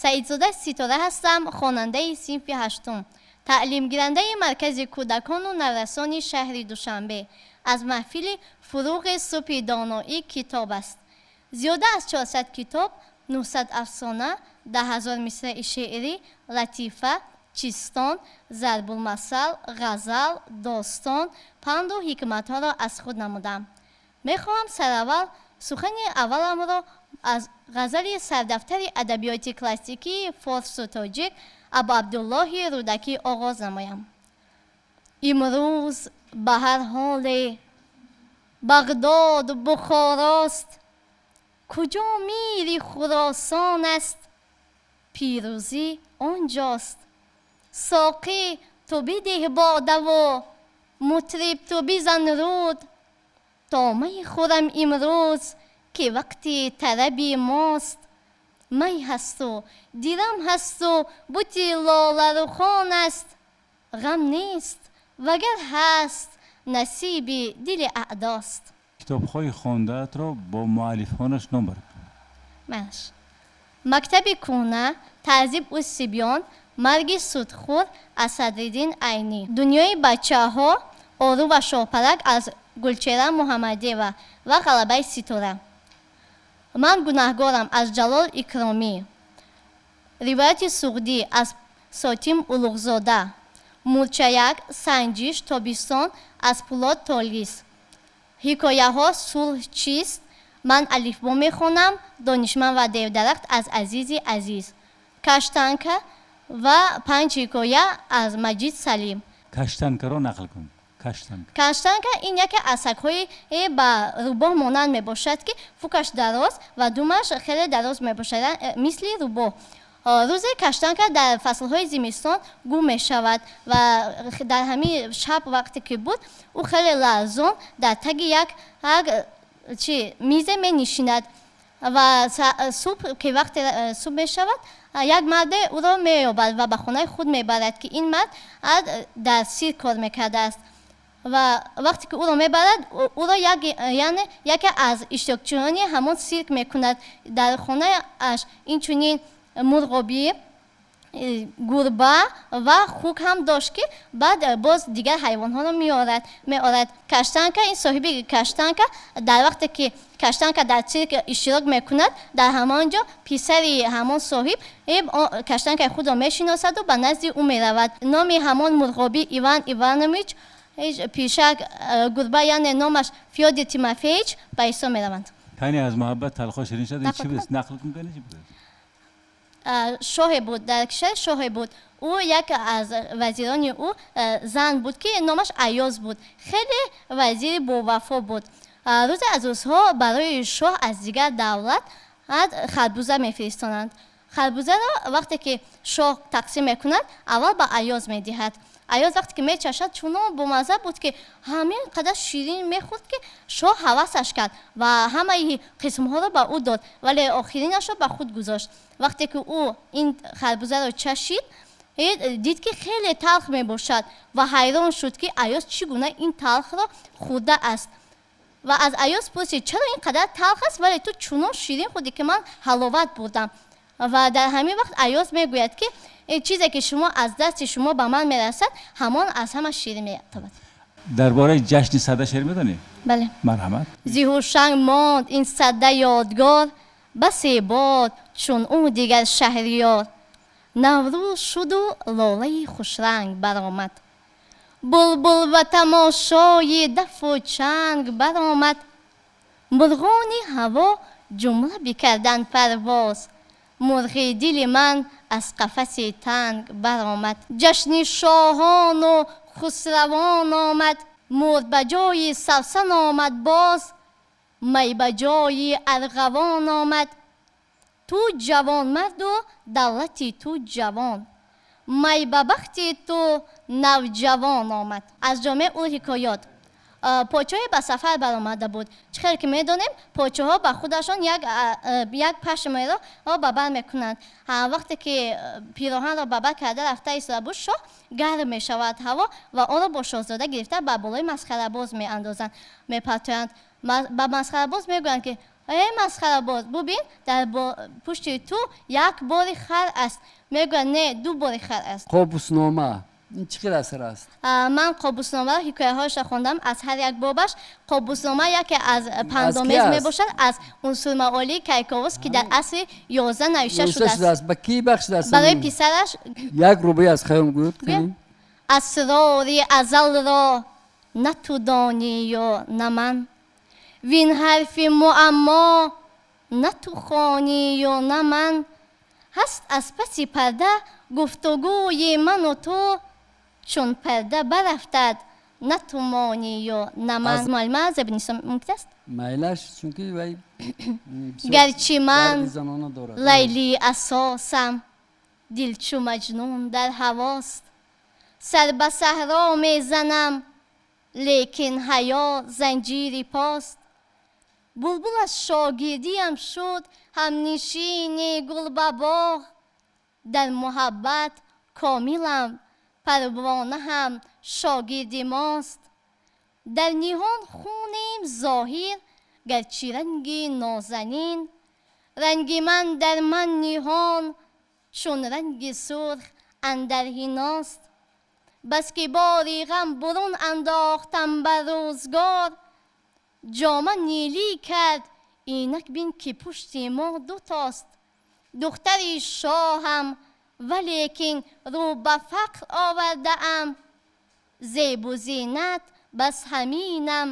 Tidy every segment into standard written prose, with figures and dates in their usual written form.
Саидзода Ситора ҳастам, хонандаи синфи ҳаштум, таълимгирандаи маркази кӯдакону наврасони шаҳри Душанбе. Аз маҳфили «Фуруғи субҳи доноӣ» китоб аст. Зиёда аз 400 китоб, 900 афсона, 10 000 мисраи шеърӣ, латифа, чистон, зарбулмасал, ғазал, достон, панду ҳикматҳоро аз худ намудам. Мехоҳам сараввал сухани авваламро аз ғазали сардафтари адабиёти классикии форсу тоҷик Абу Абдуллоҳи Рӯдакӣ оғоз намоям. Имрӯз ба ҳар ҳоле Бағдод Бухорост, куҷо мири Хуросон аст, пирӯзӣ он ҷост. Соқӣ, ту бидиҳ бодаву мутриб, ту бизан руд, то май хӯрам имрӯз, ки вақти тараби мост. Май ҳасту дирам ҳасту бути лоларухон аст, ғам нест, вагар ҳаст, насиби дили аъдост. Китобҳои хондаатро бо муаллифонаш ном бар. Маш: «Мактаби кӯҳна», «Таъзиб ус-сибён», «Марги судхӯр» аз Садриддин Айнӣ, «Дунёи бачаҳо», «Ору ва шоҳпарак» аз Гулчеҳра Муҳаммадиева ва «Ғалабаи ситора», «Ман гунаҳгорам» аз Ҷалол Икромӣ, «Ривояти суғдӣ» аз Сотим Улуғзода, «Мурчаяк», «Санҷиш», «Тобистон» аз Пулод Толис, ҳикояҳо «Сулҳ чист», «Ман алифбо мехонам», «Донишманд ва девдарахт» аз Азизи Азиз, «Каштанка» ва панҷ ҳикоя аз Маҷид Салим. Каштанкаро нақл кун, Каштанка. Каштанка ин яке аз сагҳои ба рӯбоҳ монанд мебошад, ки фукаш дароз ва думаш хеле дароз мебошад, мисли рӯбоҳ. Рӯзе Каштанка дар фаслҳои зимистон гум мешавад ва дар ҳамин шаб, вақте ки буд, ӯ хеле ларзон дар таги як чи мизе менишинад. Ва субҳ ки вақте субҳ мешавад, як марде ӯро меёбад ва ба хонаи худ мебарад, ки ин мард дар сирк кор мекардааст. Ва вақте ки ӯро мебарад, ӯро яъне яке аз иштирокчиёни ҳамон сирк мекунад. Дар хонааш инчунин мурғобӣ, гурба ва хук ҳам дошт, ки баъд боз дигар ҳайвонҳоро меорад. Каштанка, ин соҳиби Каштанка, дар вақте ки Каштанка дар цирк иштирок мекунад, дар ҳамон ҷо писари ҳамон соҳиб Каштанкаи худро мешиносаду ба назди ӯ меравад. Номи ҳамон мурғобӣ Иван Иванович, пишак, гурба, яъне номаш Фёдор Тимофеич ба ҳисоб мераванд. Кани «Аз муҳаббат талхо ширин шуд» ин чӣ буд? Нақл кун, кани чӣ буд? Шоҳе буд, дар кишвари шоҳе буд. Ӯ як аз вазирони ӯ зан буд, ки номаш Аёз буд. Хеле вазири бовафо буд. Рӯзе аз рӯзҳо барои шоҳ аз дигар давлат харбуза мефиристонанд. Харбузаро вақте ки шоҳ тақсим мекунад, аввал ба Аёз медиҳад. Аёз вақте ки мечашад, чунон бомазза буд, ки ҳамин қадар ширин мехӯрд, ки шоҳ ҳавасаш кард ва ҳамаи қисмҳоро ба ӯ дод, вале охиринашро ба худ гузошт. Вақте ки ӯ ин харбузаро чашид, дид, ки хеле талх мебошад, ва ҳайрон шуд, ки Аёз чӣ гуна ин талхро хӯрда аст. Ва аз Аёз пурсид: «Чаро ин қадар талх аст, вале ту чунон ширин хӯрдӣ, ки ман ҳаловат бурдам?» Ва дар ҳамин вақт Аёз мегӯяд, ки чизе ки шумо аз дасти шумо ба ман мерасад, ҳамон аз ҳама ширин метавад. Дар бораи ҷашни Сада шеър медонӣ? Бале. Марҳамат. Зи Ҳушанг монд ин Сада ёдгор, басе бод чун ӯ дигар шаҳриёр. Наврӯз шуду лолаи хушранг баромад, булбул ба тамошои дафу чанг баромад. Мурғони ҳаво ҷумла бикарданд парвоз, мурғи дили ман аз қафаси танг баромад. Ҷашни шоҳону хусравон омад, мурд ба ҷои савсан омад боз, май ба ҷои арғавон омад. Ту ҷавонмарду давлати ту ҷавон, май ба бахти ту навҷавон омад. Аз Ҷомеъ ул ҳикоёт. Подшоҳе ба сафар баромада буд. Чӣ хеле ки медонем, подшоҳҳо ба худашон як пашмеро ба бар мекунанд. Вақте ки пироҳанро ба бар карда рафта истода буд шоҳ, гарм мешавад ҳаво ва онро бо шоҳзода гирифта ба болои масхарабоз меандозанд, мепартоянд. Ба масхарабоз мегӯянд, ки Эй масхарабоз, бубин, дар пушти ту як бори хар аст. Мегӯяд: не, ду бори хар аст. Қобуснома ин чӣ хел асар аст? Ман Қобусномаро, ҳикояҳояшро хондам аз ҳар як бобаш. Қобуснома яке аз пандомез мебошад аз Унсурмаолии Кайковус, ки дар асри 11 навишта шудааст. Ба кӣ бахшидааст? Барои писараш. Як рубоӣ аз Хайём гӯед. Асрори азалро на ту донӣ ё на ман, вин ҳарфи муаммо на ту хонӣ ё на ман. Ҳаст аз паси парда гуфтугӯи ману ту, чун парда барафтад, на ту монӣ ё на ман. Муаллима Зебинисо, мумкин аст? Майлаш, чунки вай Гарчи ман Лайлии асосам, дил чу Маҷнун дар ҳавост. Сар ба саҳро мезанам, лекин ҳаё занҷири пост. Булбул аз шогирдиам шуд ҳамнишини гул ба боғ. Дар муҳаббат комилам, парвона ҳам шогирди мост. Дар ниҳон хунем зоҳир, гарчи ранги нозанин. Ранги ман дар ман ниҳон чун ранги сурх андар ҳиност. Баски бори ғам бурун андохтам ба рӯзгор, ҷома нилӣ кард, инак бин, ки пушти мо дутост. Духтари шоҳам, валекин рӯ ба фақр овардаам. Зебу зинат бас ҳаминам,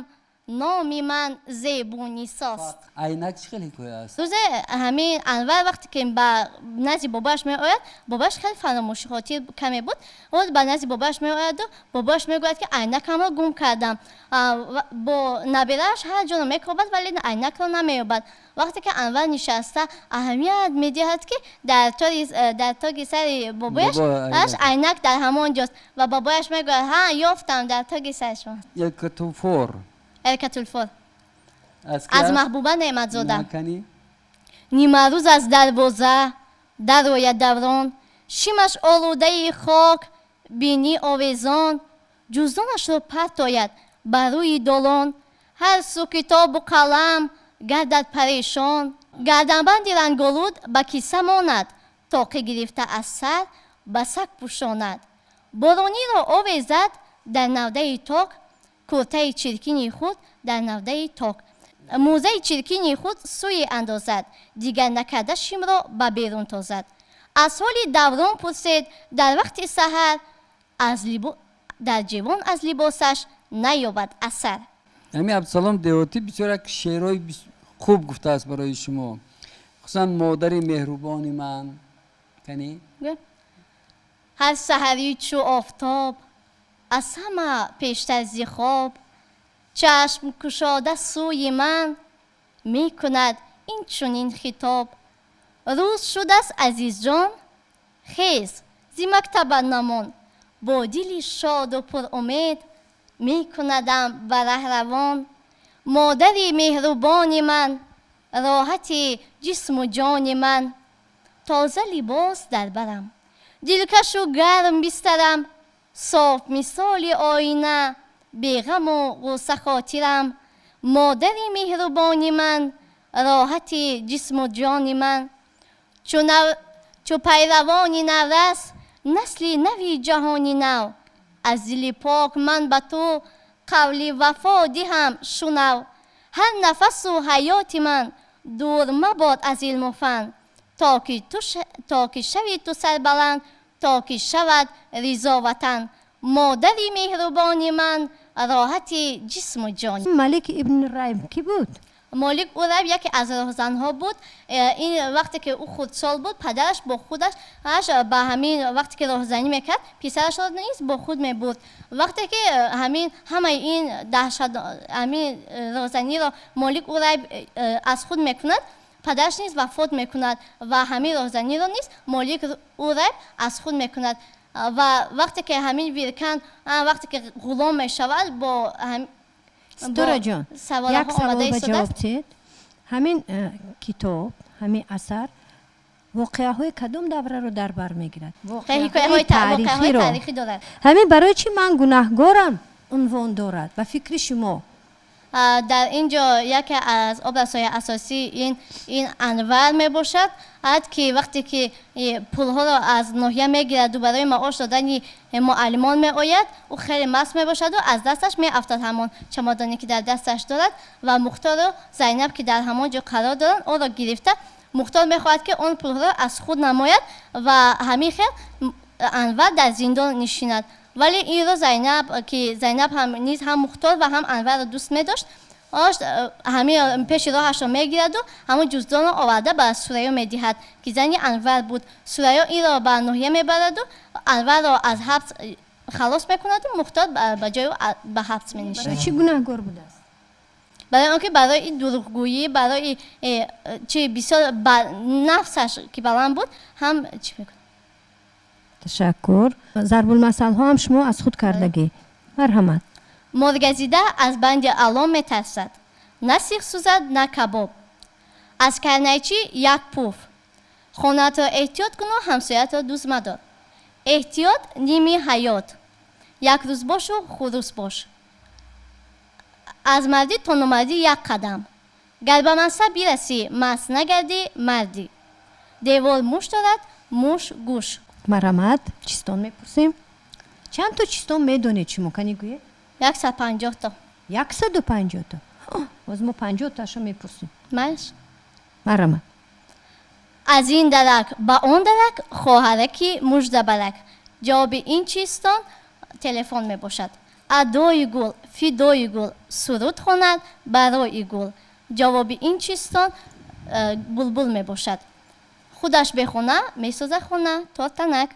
номи ман Зебунисост. Айнак чӣ хел ҳикоя аст? Рӯзе ҳамин Анвар вақте ки ба назди бобоаш меояд, бобоаш хеле фаромӯшихотир каме буд. Ба назди бобоаш меояду бобоаш мегӯяд, ки айнакамро гум кардам. Бо набирааш ҳар ҷоро мекобад, вале айнакро намеёбад. Вақте ки Анвар нишаста, аҳамият медиҳад, ки дар тоги сари бобояш айнак дар ҳамон ҷост, ва бобояш мегӯяд: ҳа, ёфтам, дар тоги саршон. Элкатуфор. Элкатулфор аз Маҳбуба Неъматзода. Нимарӯз аз дарвоза дарояд Даврон, шимаш олудаи хок, бинӣ овезон, ҷуздонашро партояд ба рӯи долон. Ҳар сӯ китобу қалам, гардад парешон. Гарданбанди ранголуд ба киса монад, тоқӣ гирифта аз сар ба сак пӯшонад. Борониро овезад дар навдаи ток, куртаи чиркини худ дар навдаи ток, мӯзаи чиркини худ сӯе андозад, дигар накарда шимро ба берун тозад. Аз ҳоли Даврон пурсед дар вақти саҳар, дар ҷевон аз либосаш наёбад асар. Ҳамин Абдусалом Деҳотӣ бисёр як шеърҳои хуб гуфтааст барои шумо, хусусан модари меҳрубони ман. Кани. Ҳар саҳарӣ чу офтоб, аз ҳама пештар зи хоб, чашм кушода сӯи ман мекунад ин чунин хитоб: рӯз шудааст, азизҷон, хез, зи мактабат намон. Бо дили шоду пурумед мекунадам ба раҳравон. Модари меҳрубони ман, роҳати ҷисму ҷони ман, тоза либос дар барам, дилкашу гарм бистарам, соф мисоли оина, беғаму ғуссахотирам. Модари меҳрубони ман, роҳати ҷисму ҷони ман, чу пайравони наврас, насли нави ҷаҳони нав, аз дили пок ман ба ту қавли вафо диҳам, шунав. Ҳар нафасу ҳаёти ман дур мабод аз илму фан, то ки шави ту сарбаланд, то ки шавад ризо ватан. Модари меҳрубони ман, роҳати ҷисму ҷон. Малик ибн Райб кӣ буд? Молик Урайб яке аз роҳзанҳо буд. Ин вақте ки ӯ хурдсол буд, падараш бо худаш ба ҳамин вақте ки роҳзанӣ мекард, писарашро низ бо худ мебурд. Вақте ки ҳамин ҳамаи ин даҳшат, ҳамин роҳзаниро Молик Урайб аз худ мекунад, падараш низ вафот мекунад ва ҳамин роҳзаниро низ Молик Урайб аз худ мекунад. Ва вақте ки ҳамин виркан, вақте ки ғулом мешавад, бо Ситораҷон, як савол ба ҷавоб диҳед. Ҳамин китоб, ҳамин асар воқеаҳои кадом давраро дар бар мегирад? Ҳикояҳои таърихӣ дорад. Ҳамин барои чӣ «Ман гунаҳгорам» унвон дорад, ба фикри шумо? Дар ин ҷо яке аз образҳои асосӣ ин Анвар мебошад, ки вақте ки пулҳоро аз ноҳия мегирад ва барои маош додани муаллимон меояд, ӯ хеле маст мебошад ва аз дасташ меафтад ҳамон чамодоне ки дар дасташ дорад, ва Мухтору Зайнаб ки дар ҳамон ҷо қарор доранд, ӯро гирифта Мухтор мехоҳад ки он пулҳоро аз худ намояд ва ҳамин хел Анвар дар зиндон нишинад. Вале инро Зайнаб, ки Зайнаб ҳам низ ҳам Мухтор ва ҳам Анварро дӯст медошт, ҳамин пеши роҳашро мегираду ҳамон ҷуздонро оварда ба Сурайё медиҳад, ки зани Анвар буд. Сурайё инро ба ноҳия мебараду Анварро аз ҳабс халос мекунаду Мухтор ба ҷои ӯ ба ҳабс менишинад. Барои чӣ гунаҳгор будааст? Барои он ки барои дурӯғгӯӣ, барои чи бисёр ба нафсаш ки баланд буд, ҳам чӣ мекунад. Ташаккур. Зарбулмасалҳо ҳам шумо аз худ кардагӣ. Марҳамат. Моргазида аз банди алом метарсад, на сих сӯзад, на кабоб. Аз карнайчӣ як пуф. Хонаатро эҳтиёт куну ҳамсоятро дӯст мадор. Эҳтиёт ними ҳаёт. Як рӯз бошу хурӯс бош. Аз мардӣ то номардӣ як қадам. Гар ба мансаб бирасӣ, маст нагардӣ, мардӣ. Девор муш дорад, муш гӯш. Марҳамат, чистон мепурсем. Чанд то чистон медонед шумо, кани гӯед? 150 то. 150 то. Боз мо 50 таашо мепурсем. Маш? Марҳамат. Аз ин дарак ба он дарак, хоҳараки муждабарак. Ҷавоби ин чистон телефон мебошад. Адои гул, фидои гул, суруд хонад барои гул. Ҷавоби ин чистон булбул мебошад. Худаш бехона месозад хона, тортанак.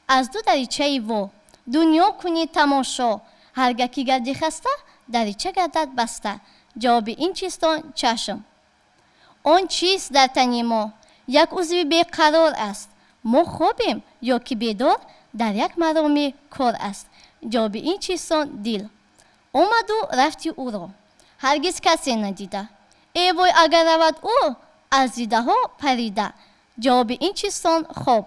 Аз ду даричаи во дунё кунӣ тамошо, ҳар гаҳ ки гарди хаста, дарича гардад баста. Ҷавоби ин чистон чашм. Он чист дар тани мо як узви беқарор аст, мо хобем ё ки бедор, дар як мароми кор аст. Ҷавоби ин чистон дил. Омаду рафти ӯро ҳаргиз касе надида, э вой агар равад ӯ аз дидаҳо парида. Ҷавоби ин чистон хоб.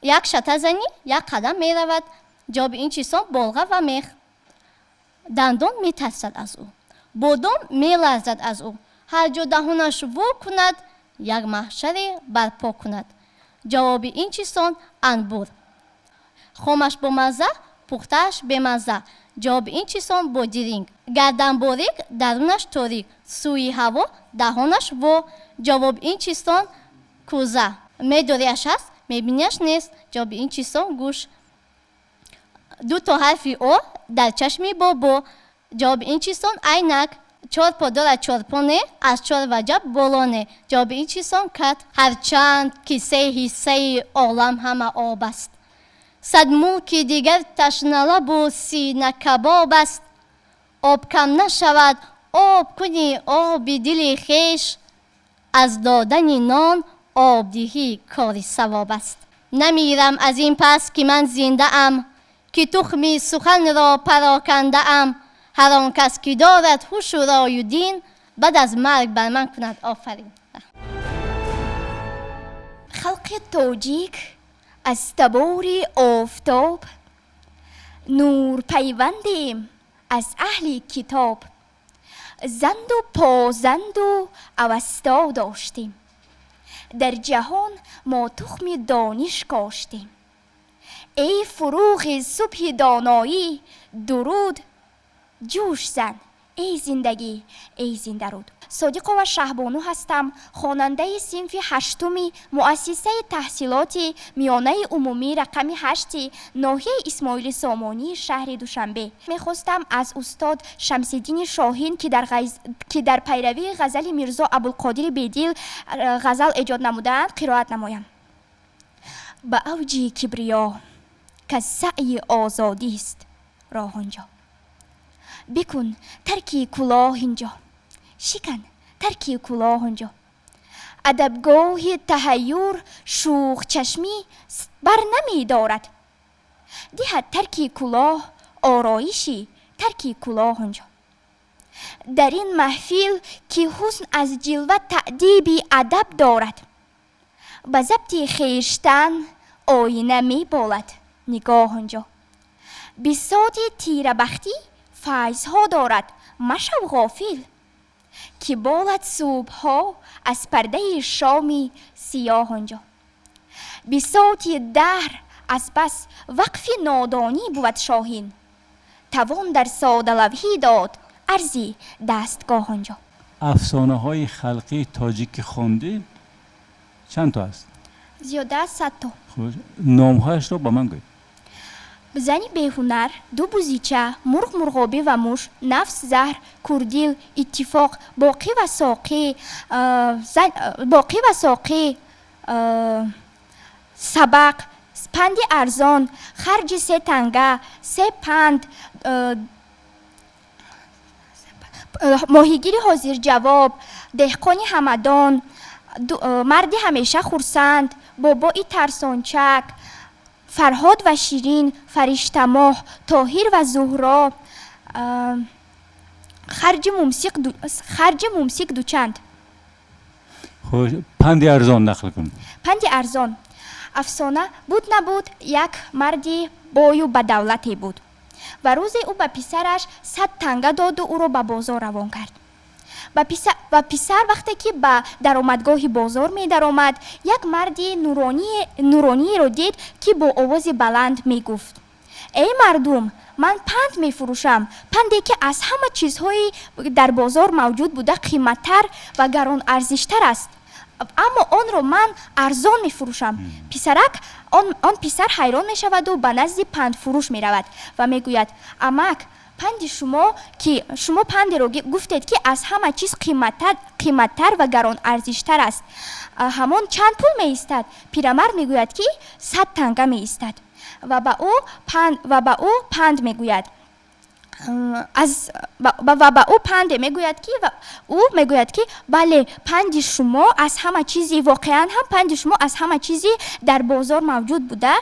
Як шата занӣ як қадам меравад. Ҷавоби ин чистон болға ва мех. Дандон метарсад аз ӯ, бодом меларзад аз ӯ, ҳар ҷо даҳонаш во кунад, як маҳшаре барпо кунад. Ҷавоби ин чистон анбур. Хомаш бомазза, пухтааш бемазза. Ҷавоби ин чистон бодиринг. Гардан борик, дарунаш торик, сӯи ҳаво даҳонаш во. Ҷавоби ин чистон кӯза. Медориаш ҳаст, мебиниаш нест. Ҷавоби ин чистон гӯш. Ду то ҳарфи о дар чашми бобо. Ҷавоби ин чистон айнак. Чор по дорад чорпо не, аз чор ваҷаб боло не. Ҷавоби ин чистон кат. Ҳарчанд ки се ҳиссаи олам ҳама об аст, сад мулки дигар ташналабу сина кабоб аст. Об кам нашавад, об кунӣ оби дили хеш, аз додани нон обдиҳӣ кори савоб аст. Намирам аз ин пас ки ман зиндаам, ки тухми суханро парокандаам. Ҳар он кас ки дорад ҳушу рою дин, баъд аз марг бар ман кунад офарин. Халқи тоҷик аз табори офтоб, нурпайвандем аз аҳли китоб. Занду позанду авасто доштем, дар ҷаҳон мо тухми дониш коштем. Эй фурӯғи субҳи доноӣ, дуруд ҷӯш зан, эй зиндагӣ, эй зиндаруд. Содиқова Шаҳбону ҳастам, хонандаи синфи ҳаштуми муассисаи таҳсилоти миёнаи умумӣ рақами 8 ноҳияи Исмоили Сомонии шаҳри Душанбе. Мехостам аз устод Шамсиддини Шоҳин, ки дар пайравии ғазали Мирзо Абулқодири Бедил ғазал эҷод намудаанд, қироат намоям. Ба авҷи кибриё, каз саъйи озодист роҳ онҷо, бикун тарки кулоҳ инҷо, шикан тарки кулоҳ онҷо. Адабгоҳи таҳайюр шӯхчашмӣ бар намедорад, диҳад тарки кулоҳ ороиши тарки кулоҳ онҷо. Дар ин маҳфил ки ҳусн аз ҷилва таъдиби адаб дорад, ба забти хештан оина меболад нигоҳ онҷо. Бисоти тирабахтӣ файзҳо дорад, машав ғофил, ки болад субҳҳо аз пардаи шоми сиёҳ онҷо. Бисоти даҳр аз бас вақфи нодонӣ бувад шоҳин, тавон дар содалавҳӣ дод арзи дастгоҳ онҷо. Афсонаҳои халқии тоҷикӣ хондӣ чанд то аст? Зиёда аз 100 то. Хуш, номҳояшро ба ман гӯй. Зани беҳунар, ду бузича, мурғ, мурғобӣ ва муш, нафс заҳр, курдил, иттифоқ, боқӣ ва соқӣ, боқӣ ва соқӣ, сабақ, панди арзон, харҷи се танга, се панд, моҳигири ҳозирҷавоб, деҳқони ҳамадон, марди ҳамеша хурсанд, бобои тарсончак, Фарҳод ва Ширин, Фариштамоҳ, Тоҳир ва Зуҳро, харҷи мумсик дучанд. Хуш, панди арзон нақл кун. Панди арзон. Афсона буд набуд, як марди бою бадавлате буд. Ва рӯзе ӯ ба писараш 100 танга доду ӯро ба бозор равон кард. Ва писар вақте ки ба даромадгоҳи бозор медаромад, як марди нурониеро дид, ки бо овози баланд мегуфт: эй мардум, ман панд мефурӯшам, панде ки аз ҳама чизҳои дар бозор мавҷуд буда қиматтар ва гаронарзиштар аст, аммо онро ман арзон мефурӯшам. Писарак он писар ҳайрон мешаваду ба назди пандфурӯш меравад ва мегӯяд: амак, панди шумо ки шумо пандеро гуфтед, ки аз ҳама чиз қиматтар ва гаронарзиштар аст, ҳамон чанд пул меистад? Пирамард мегӯяд, ки 100 танга меистад ва ба ӯ панд мегӯяд. Аз ва ба ӯ панде мегӯяд, ки ӯ мегӯяд, ки бале, панди шумо аз ҳама чизи воқеан ҳам панди шумо аз ҳама чизи дар бозор мавҷуд буда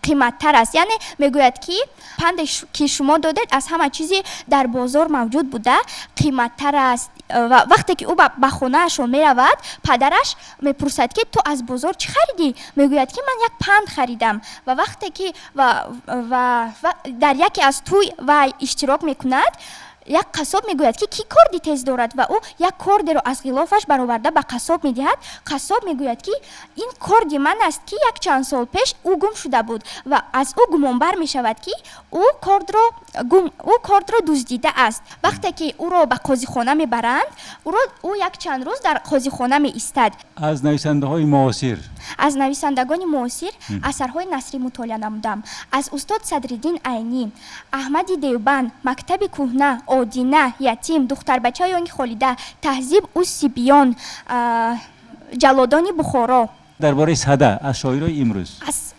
қиматтар аст. Яъне мегӯяд, ки панде ки шумо додед аз ҳама чизи дар бозор мавҷуд буда қиматтар аст. Ва вақте ки ӯ ба хонаашон меравад, падараш мепурсад, ки ту аз бозор чӣ харидӣ? Мегӯяд, ки ман як панд харидам. Ва вақте ки ва дар яке аз тӯй вай иштирок мекунад, як қассоб мегӯяд, ки кӣ корди тез дорад, ва ӯ як кордеро аз ғилофаш бароварда ба қассоб медиҳад. Қассоб мегӯяд, ки ин корди ман аст, ки як чанд сол пеш ӯ гум шуда буд, ва аз ӯ гумонбар мешавад, ки ӯ кордро дуздида аст. Вақте ки ӯро ба қозихона мебаранд, ӯ як чанд рӯз дар қозихона меистад. Аз нависандаҳои муосир? Аз нависандагони муосир асарҳои насрӣ мутолиа намудам. Аз устод Садриддин Айнӣ, Аҳмади Девбанд, Мактаби кӯҳна, Одина, Ятим, Духтарбачаи Ёнги Холида, Таҳзиб ус Сибиён, Ҷаллодони Бухоро. Дар бораи сада аз шоирои имрӯз?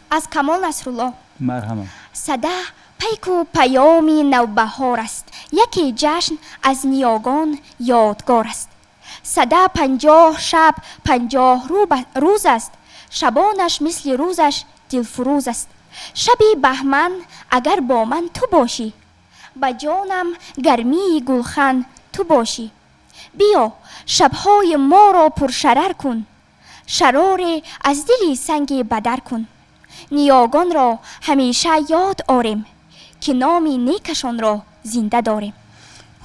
Аз Камол Насрулло. Марҳамат. Сада пайку паёми навбаҳор аст, яке ҷашн аз ниёгон ёдгор аст. Сада 50 шаб 50 рӯз аст, шабонаш мисли рӯзаш дилфурӯз аст. Шаби баҳман агар бо ман ту бошӣ, ба ҷонам гармии гулхан ту бошӣ. Биё шабҳои моро пуршарар кун, шароре аз дили санги бадар кун. Ниёгонро ҳамеша ёд орем, ки номи некашонро зинда дорем.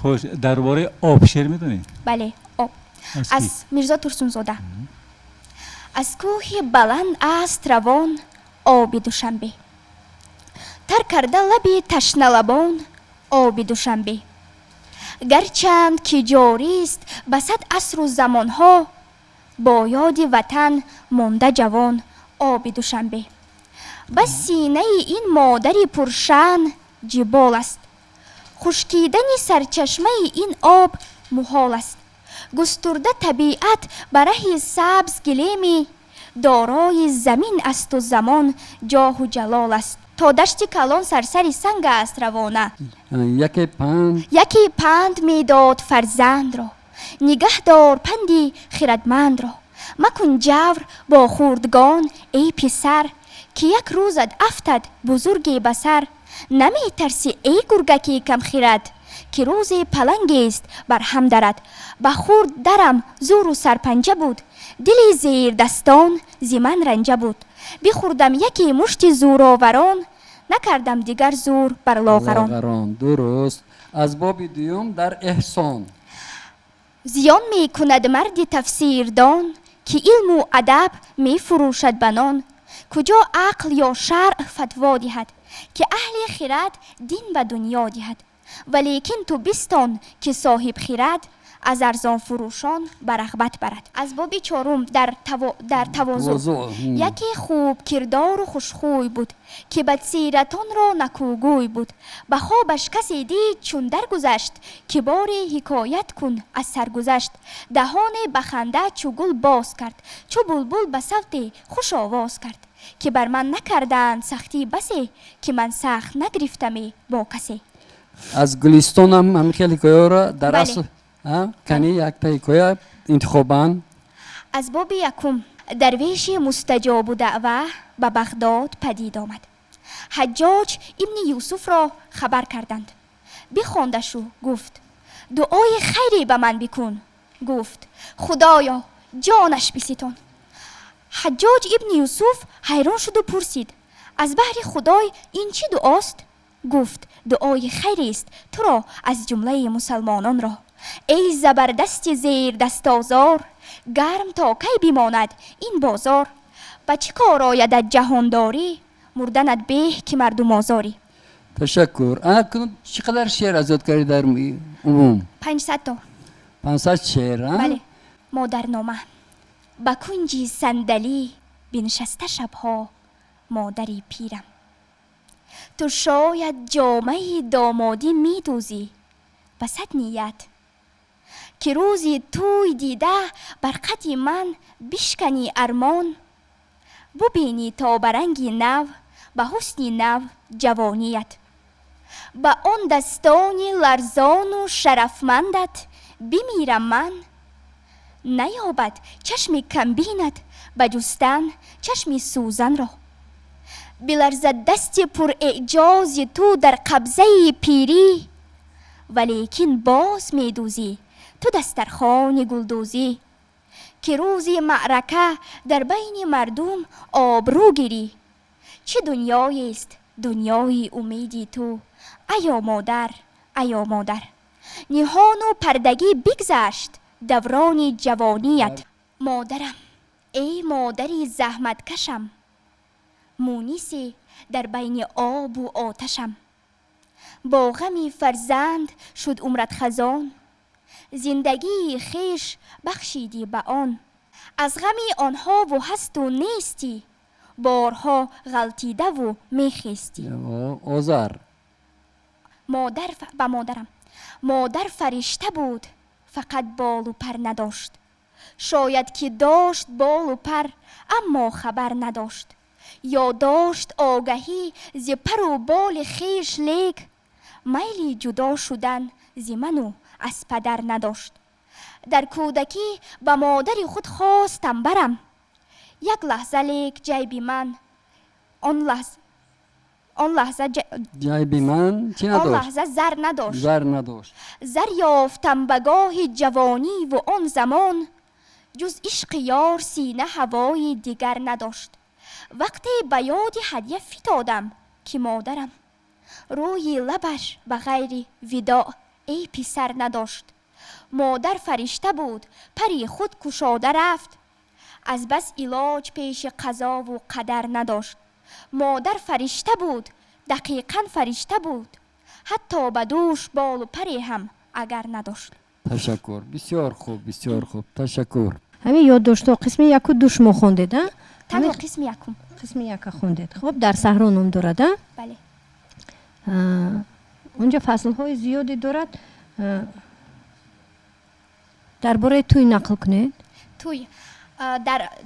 Хуш, дар бораи об шеър медонӣ? Бале, об. Аз Мирзо Турсунзода. Аз кӯҳи баланд аст равон оби Душанбе, тар карда лаби ташналабон оби Душанбе. Гарчанд ки ҷорист ба сад асру замонҳо, бо ёди ватан монда ҷавон оби Душанбе. Ба синаи ин модари пуршаън ҷибол аст, хушкидани сарчашмаи ин об муҳол аст. Густурда табиат ба раҳи сабз гилеми, дорои замин асту замон ҷоҳу ҷалол аст. То дашти калон сарсари санг аст равона. Яке панд, яке панд медод фарзандро, нигаҳ дор панди хирадмандро. Макун ҷавр бо хурдгон эй писар, ки як рӯзат афтад бузурге ба сар. Наметарсӣ эй гургаки камхирад, ки рӯзе палангест бар ҳам дарад. Ба хурд дарам зӯру сарпанҷа буд, дили зердастон зи ман ранҷа буд. Бихӯрдам яке мушти зӯроварон, Накардам дигар зӯр бар лоғарон. Лоғарон, дуруст. Аз боби дуюм дар эҳсон. Зиён мекунад марди тафсирдон, ки илму адаб мефурӯшад ба нон. Куҷо ақл ё шаръ фатво диҳад, ки аҳли хирад дин ба дунё диҳад. Валекин ту бистон, ки соҳиб хирад аз арзонфурӯшон ба рағбат барад. Аз боби чорум дар тавозӯъ. Яке хуб кирдору хушхӯй буд, ки бадсиратонро накӯгӯй буд. Ба хобаш касе дид, чун даргузашт, ки боре ҳикоят кун аз саргузашт. Даҳоне ба ханда чу гул боз кард, чу булбул ба савте хуш овоз кард, ки бар ман накардаанд сахтӣ басе, ки ман сахт нагирифтаме бо касе. Аз Гулистонам ҳамин хел ҳикояро дар асл кани якта ҳикоя интихобан. Аз боби якум. Дарвеши мустаҷобу даъва ба Бағдод падид омад. Ҳаҷҷоҷ ибни Юсуфро хабар карданд. Бихондашу гуфт: «Дуои хайре ба ман бикун». Гуфт: «Худоё, ҷонаш биситон». Ҳаҷҷоҷ ибни Юсуф ҳайрон шуду пурсид: «Аз баҳри Худой, ин чӣ дуост?» Гуфт: «Дуои хайрест туро аз ҷумлаи мусалмононро. Эй забардасти зердастозор, гарм то кай бимонад ин бозор? Ба чӣ кор оядат ҷаҳондорӣ, мурданат беҳ, ки мардумозорӣ». Ташаккур. Ана кунун чӣ қадар шеър аз ёд кардӣ дар умум? 500 то. 500 шеър? Бале. Модарнома. Ба кунҷи сандалӣ биншаста шабҳо модари пирам, ту шояд ҷомаи домодӣ медӯзӣ ба сад ният, ки рӯзи тӯй дида бар қади ман бишканӣ армон, бубинӣ то ба ранги нав, ба ҳусни нав ҷавоният. Ба он дастони ларзону шарафмандат бимирам ман, наёбад чашми камбинат ба ҷустан чашми сӯзанро. Биларзад дасти пурэъҷози ту дар қабзаи пирӣ, валекин боз медӯзӣ ту дастархони гулдӯзӣ, ки рӯзи маърака дар байни мардум обрӯ гирӣ. Чӣ дунёест дунёи умеди ту, аё модар, аё модар! Ниҳону пардагӣ бигзашт даврони ҷавоният. Модарам, эй модари заҳматкашам, мунисе дар байни обу оташам, бо ғами фарзанд шуд умрат хазон, зиндагии хеш бахшидӣ ба он. Аз ғами онҳову ҳасту нестӣ борҳо ғалтидаву мехестӣ. Озар. Модар ба модарам. Модар фаришта буд, фақат болу пар надошт. Шояд ки дошт болу пар, аммо хабар надошт, ё дошт огаҳӣ зи пару боли хеш, лек майли ҷудо шудан зи ману аз падар надошт. Дар кӯдакӣ ба модари худ хостам барам як лаҳза, лек ҷайби ман он лаҳза, он лаҳза ҷайби ман чӣ он надошт? Лаҳза зар надошт. Зар надошт. Зар ёфтам ба гоҳи ҷавониву он замон ҷуз ишқи ёр сина ҳавои дигар надошт. Вақте ба ёди ҳадя фитодам, ки модарам рӯи лабаш ба ғайри видоъ эй писар надошт. Модар фаришта буд, пари худ кушода рафт, аз бас илоҷ пеши қазову қадар надошт. Модар фаришта буд, дақиқан фаришта буд, ҳатто ба дӯш болу паре ҳам агар надошт. Ташаккур, бисёр хуб, бисёр хуб, ташаккур. Ҳамин ёддоштҳо қисми яку ду шумо хондед, а? Танҳо қисми якум. Қисми яка хондед. Хуб, «Дар саҳро» ном дорад, а? Бале. Онҷо фаслҳои зиёде дорад. Дар бораи тӯй нақл кунед. Тӯй.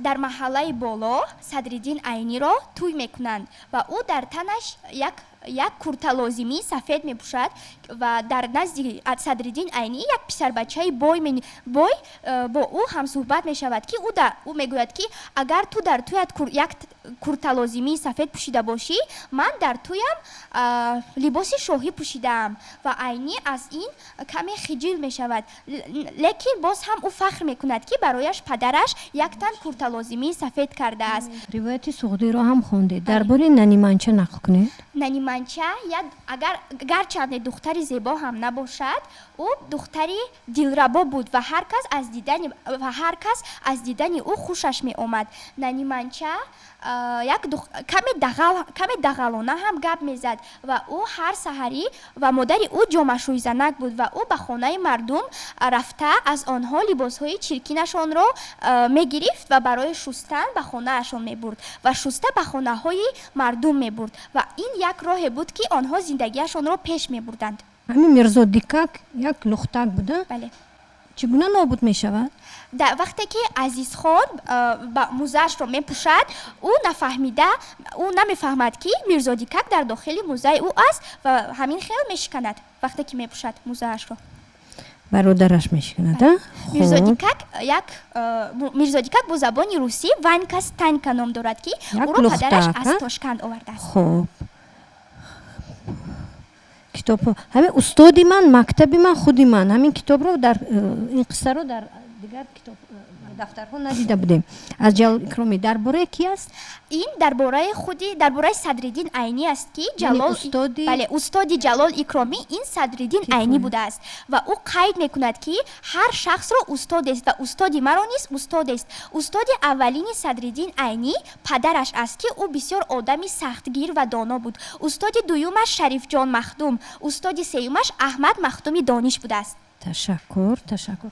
Дар маҳаллаи боло Садриддин Айниро тӯй мекунанд ва ӯ дар танаш як Як курталозимии сафед мепӯшад ва дар назди Садриддин Айнӣ як писарбачаи бой бо ӯ ҳамсӯҳбат мешавад, ки ӯ мегӯяд, ки агар ту дар туят як курталозимии сафед пӯшида бошӣ, ман дар туям либоси шоҳӣ пӯшидаам. Ва Айнӣ аз ин каме хиҷил мешавад, лекин боз ҳам ӯ фахр мекунад, ки барояш падараш яктан курталозимии сафед кардааст. Ривояти суғдиро ҳам хондед. Дар бораи Наниманча нақл кунед. Наниманча агар гарчанде духтари зебо ҳам набошад, ӯ духтари дилрабо буд ва ҳар кас аз дидани ӯ хушаш меомад. Наниманча як каме дағалона ҳам гап мезад ва ӯ ҳар саҳарӣ ва модари ӯ ҷомашӯйзанак буд ва ӯ ба хонаи мардум рафта аз онҳо либосҳои чиркинашонро мегирифт ва барои шустан ба хонаашон мебурд ва шуста ба хонаҳои мардум мебурд ва ин як роҳе буд, ки онҳо зиндагиашонро пеш мебурданд. Ҳамин Мирзо Дикак як лухтак буда? Бале. Чӣ гуна нобуд мешавад? Вақте ки Азизхон музаашро мепӯшад, ӯ нафаҳмида, ӯ намефаҳмад, ки Мирзо Дикак дар дохили музаи ӯ аст ва ҳамин хел мешиканад вақте ки мепӯшад музаашро. Бародараш мешиканад, а? Мирзо Дикак як Мирзо Дикак бо забони русӣ Ванька Станька ном дорад, ки ӯро падараш аз Тошканд овардааст. Хуб. Китобҳо ҳамин устоди ман, мактаби ман, худи ман ҳамин китобро дар ин қиссаро дар дигар китоб дафтарҳо надида будем. Аз Ҷалол Икромӣ дар бораи ки аст? Ин дар бораи худи дар бораи Садриддин Айнӣ аст, ки Ҷалол, бале, устоди Ҷалол Икромӣ ин Садриддин Айнӣ будааст ва ӯ қайд мекунад, ки ҳар шахсро устодест ва устоди маро низ устодест. Устоди аввалини Садриддин Айнӣ падараш аст, ки ӯ бисёр одами сахтгир ва доно буд. Устоди дуюмаш Шарифҷон Махдум, устоди сеюмаш Аҳмад Махдуми Дониш будааст. Ташаккур, ташаккур.